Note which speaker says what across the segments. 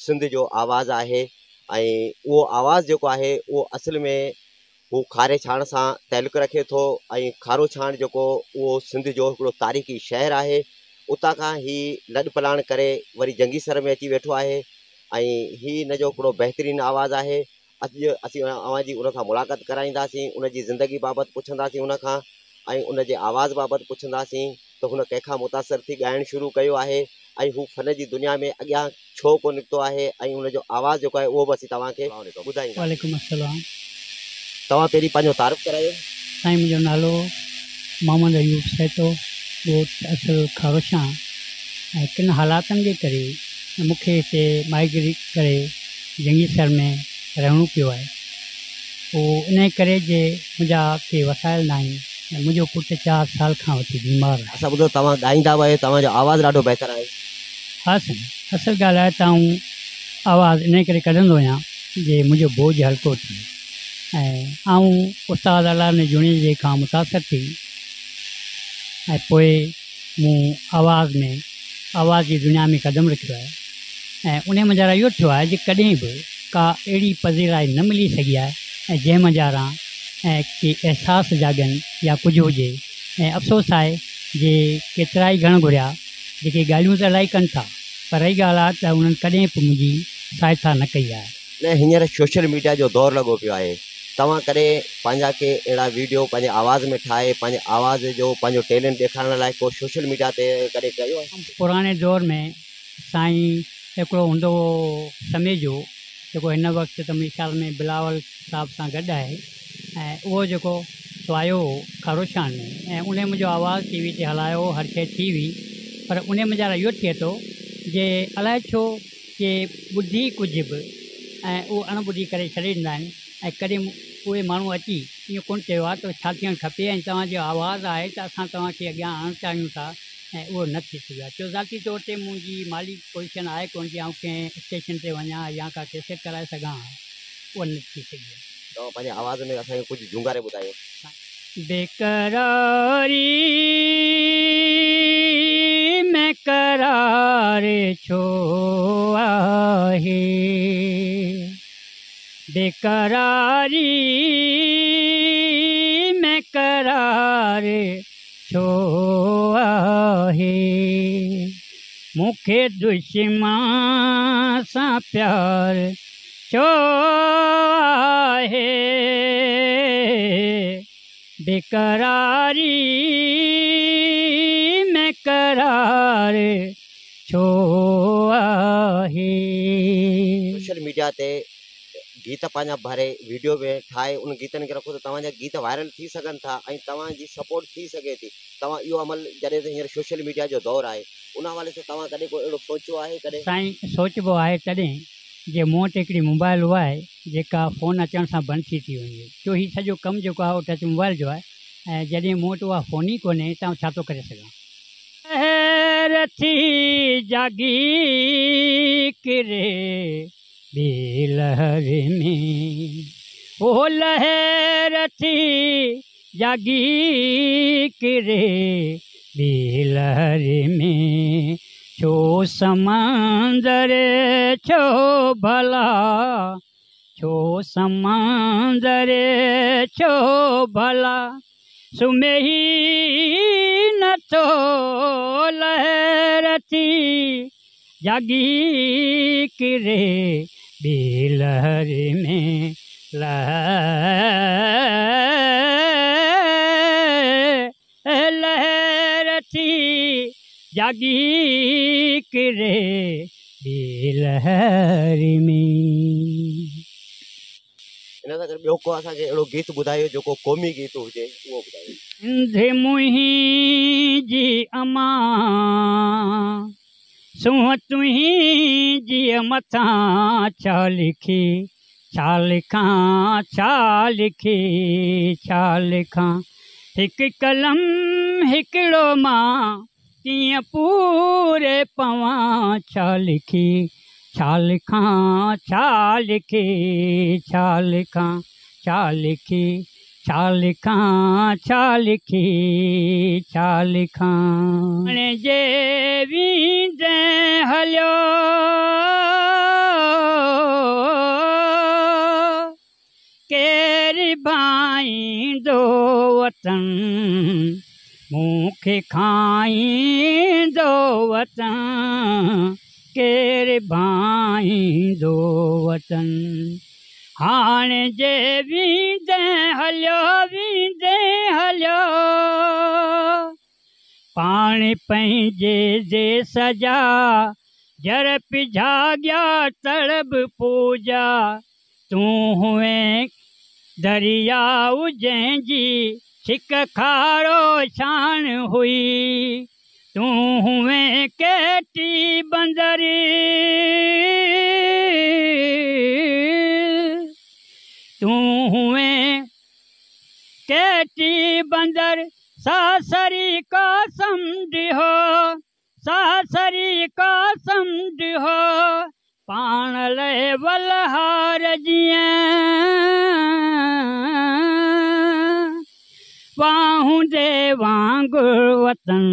Speaker 1: سنڌ جو آواز آهي ۽ اهو آواز جيڪو آهي اهو اصل ۾ هو کاري ڇاڻ سان تعلق رکي ٿو ۽ کارو ڇاڻ جيڪو اهو سنڌ جو هڪڙو تاريخي شهر آهي اتان کان هي لڏ پلاڻ ڪري وري جنگي سر ۾ اچي ويٺو آهي ۽ هي هن جو هڪڙو بهترين آواز آهي اڄ اسين اوهان جي ان سان ملاقات ڪرائينداسين ان جي زندگي بابت پڇنداسين ان کان ۽ ان جي آواز بابت پڇنداسين ته هن ڪنهن کان متاثر ٿي ڳائڻ شروع ڪيو آهي ۽ هو فن جي دنيا ۾ اڳيان ڇو ڪو نڪتو آهي ۽ ان جو آواز جيڪو آهي اهو به اسين توهان کي ٻڌائينداسين.
Speaker 2: وعليڪم السلام.
Speaker 1: توهان پهرين پنهنجو تعارف ڪرايو.
Speaker 2: سائين منهنجو نالو محمد ايوب سهتو، ڳوٺ اصل کاروشان ۽ ڪن حالاتن جي ڪري مون کي هتي مائگريٽ ڪري جنگي سر ۾ رهڻو پيو آهي. اهو انهيء ڪري جي منهنجا ڪي وسائل ناهن ۽ منهنجو پٽ چار سال کان وٺي بيمار آهي.
Speaker 1: اسان ٻڌو توهان ڳائيندا به آهيو، توهان جو آواز ڏاڍو بهتر آهي.
Speaker 2: ها سائين، اصل ڳالهه آهي ته آئون آواز انهيء ڪري ڪڍندو آهيان جي منهنجو بوجهه هلڪو ٿئي ۽ آئون استاد الله ڏني جوڻيجي کان متاثر ٿي ۽ پوء مون آواز ۾ آواز جي دنيا ۾ قدم رکيو آهي ۽ انهي منجهاران اهو ٿيو آهي جي ڪڏهن به ڪا اهڙي پذيرائي نه ملي سگهي آهي ۽ جنهن منجهاران ۽ ڪي احساس جاڳن يا ڪجهه هجي ۽ افسوس آهي جي ڪيترائي گهڻ گهريا جيڪي ڳالهيون ته الائي ڪن ٿا پر رهي ڳالهه آهي ته انهن ڪڏهن به منهنجي سهائتا نه ڪئي آهي.
Speaker 1: نه هينئر سوشل ميڊيا جو دور لڳو پيو آهي توهان ڪڏهن پنهنجا ڪي اهڙا ويڊيو پنهنجي آواز ۾ ٺاهي پنهنجي آواز جو پنهنجو ٽيلنٽ ڏيکارڻ لاء ڪو سوشل ميڊيا تي ڪڏهن ڪيو آهي؟
Speaker 2: پراڻي دور ۾ سائين هڪڙو هوندو هو سميجو جيڪو هن وقت ته منهنجي خيال ۾ بلاول صاحب سان گڏ آهي ۽ اهو جيڪو سو آيو هو کاروشان ۾ ۽ انهي منهنجو آواز ٽي وي تي هلايو هو هر شيء ٿي هئي پر انهي منجهارا اهو ٿئي ٿو جي الائي ڇو ڪي ٻڌي ڪجهه به ۽ اهو اڻ ٻڌي ڪري ڇڏي ڏيندا آهن ۽ ڪڏهن اهي ماڻهو اچي ائين ڪونه چيو آهي ته ڇا ٿيڻ کپي ۽ توهان جو آواز آهي ته اسان توهان کي اڳيان آڻڻ چاهيون ٿا ۽ اهو نه ٿي سگهيو آهي ڇو ذاتي طور تي منهنجي مالي پوزيشن آهي ڪونه جي آئون ڪنهن اسٽيشن تي وڃان يا ڪا ڪيسيٽ ڪرائي سگهان ها اهو نه ٿي سگهيو آهي.
Speaker 1: توهان پنهنجي آواز ۾ اسان کي ڪجهه جهونگاري ٻڌايو.
Speaker 2: بيقراري ۾ قرار ڇو آهي؟ بيقراري ۾ قرار ڇو آهي؟ مون کي دشمن سان پيار ڇو آهي؟ بيقراري ۾ قرار ڇو آهي؟
Speaker 1: سوشل ميڊيا تي گيت پنهنجا ڀري ويڊيو ۾ ٺاهي ان گيتن کي رکو ته توهان جا گيت وائرل ٿي سگهن ٿا ۽ توهان جي سپورٽ ٿي سگهي ٿي توهان اهو عمل جڏهن ته هينئر سوشل ميڊيا جو دور آهي ان حوالي سان توهان ڪڏهن ڪو اهڙو سوچيو آهي ڪڏهن؟
Speaker 2: سائين سوچبو آهي تڏهن جي مون وٽ هڪڙي موبائل اها آهي جيڪا فون اچڻ سان بند ٿي ٿي وڃي ڇو هي سڄو ڪم جيڪو آهي اهو ٽچ موبائل جو آهي ۽ جڏهن مون وٽ اها فون ئي ڪونهي ته آئون ڇا ٿو ڪري سگهان. لهر ٿي جاڳي ڪري ٻي لهر ۾، او لهر ٿي جاڳي ڪري ٻي لهر ۾، ڇو سمندر ڇو ڀلا، ڇو سمندر ڇو ڀلا، سمهي نٿو لهر ٿي جاڳي ڪري ٻي لهر ۾، لهر ٿي جاڳي ڪري ٻي لهر ۾.
Speaker 1: ان سان گڏ ٻيو ڪو اسان کي اهڙو گيت ٻڌايو جيڪو قومي گيت هجي اهو ٻڌايو.
Speaker 2: سنڌ منهنجي امان سونهن تنهنجي مٿان ڇا لکي ڇا لکان ڇا لکي ڇا لکان هڪ قلم هڪڙو مان ڪيئن پوري پوان ڇا لکي ڇا لکان ڇا لکي ڇا لکان ڇا لکي ڇا لکان ڇا لکي ڇا لکان. هاڻي جي ويندين هليو. ڀائيندو وطن، مون کي کائيندو وطن، ڪير ڀائيندو وطن. هاڻي جي ويندين هليو ويندين هليو، پاڻ پنهنجي ديس جا جر پجهاڳيا تڙب پوڄا، تون هئين درياء جنهن جي ڇڪ کارو ڇاڻ هئي، تون هئين ڪيٽي بندر، تون هئين ڪيٽي بندر، ساسري ڪا سمنڊ هو، ساسري ڪا سمنڊ هو، پاڻ لئه ولهار جيئن واهوندي وانگر وطن،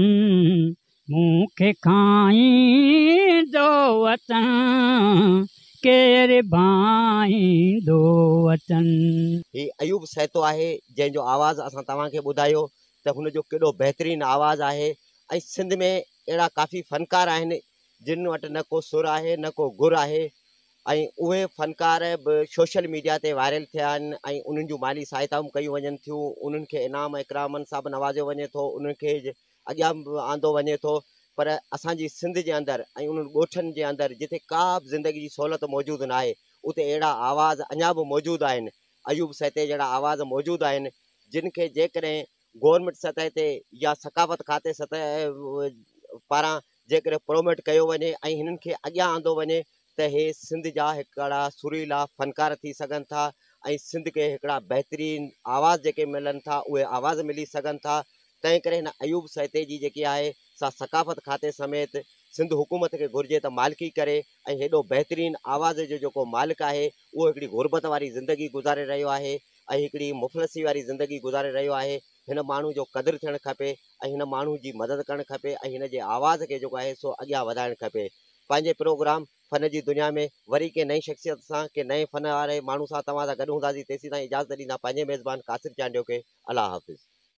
Speaker 2: مون کي کائيندو وطن، ڪير ڀائيندو وطن.
Speaker 1: هي ايوب سهتو آهي جنهن جو آواز اسان توهان کي ٻڌايو ته هن جو ڪيڏو بهترين آواز آهي ۽ سنڌ ۾ اهڙا ڪافي فنڪار آهن جن وٽ نه ڪو سر آهي نه ڪو گر آهي ۽ اهي فنڪار به سوشل ميڊيا تي وائرل ٿيا آهن ۽ انهن جون مالي سهائتائون ڪيون وڃن ٿيون انهن کي انعام اڪرامن سان به نوازيو وڃي ٿو انهن کي اڳيان به آندو وڃي ٿو پر اسان جي سنڌ جي اندر ۽ انهن ڳوٺن جي اندر جتي ڪا به زندگي جي سهولت موجود ناهي اتي اهڙا آواز اڃا به موجود آهن ايوب سهتي جهڙا آواز موجود آهن جن کي جيڪڏهن گورنمينٽ سطح تي يا ثقافت کاتي سطح پاران جيڪڏهن پروموٽ ڪيو وڃي ۽ هنن کي اڳيان آندو وڃي ته هي سنڌ جا هڪڙا سريلا فنڪار ٿي سگهن ٿا ۽ سنڌ کي هڪڙا بهترين آواز جيڪي ملن ٿا اهي آواز ملي سگهن ٿا تنهن ڪري هن ايوب سهتي جي جيڪي آهي سا ثقافت کاتي سميت سنڌ حڪومت کي گهرجي ته مالڪي ڪري ۽ هيڏو بهترين آواز جو جيڪو مالڪ آهي اهو هڪڙي غربت واري زندگي گذاري رهيو آهي ۽ هڪڙي مفلسي واري زندگي گذاري رهيو آهي، هن ماڻهو جو قدر ٿيڻ کپي ۽ هن ماڻهو جي مدد ڪرڻ کپي ۽ هن جي آواز کي جيڪو آهي سو اڳيان وڌائڻ کپي. پنهنجي پروگرام فن جي دنيا ۾ وري ڪنهن نئين شخصيت سان ڪنهن نئين فن واري ماڻهو سان توهان سان گڏ هونداسين تيسين تائين اجازت ڏيندا پنهنجي ميزبان قاصر چانڊيو کي الله حافظ.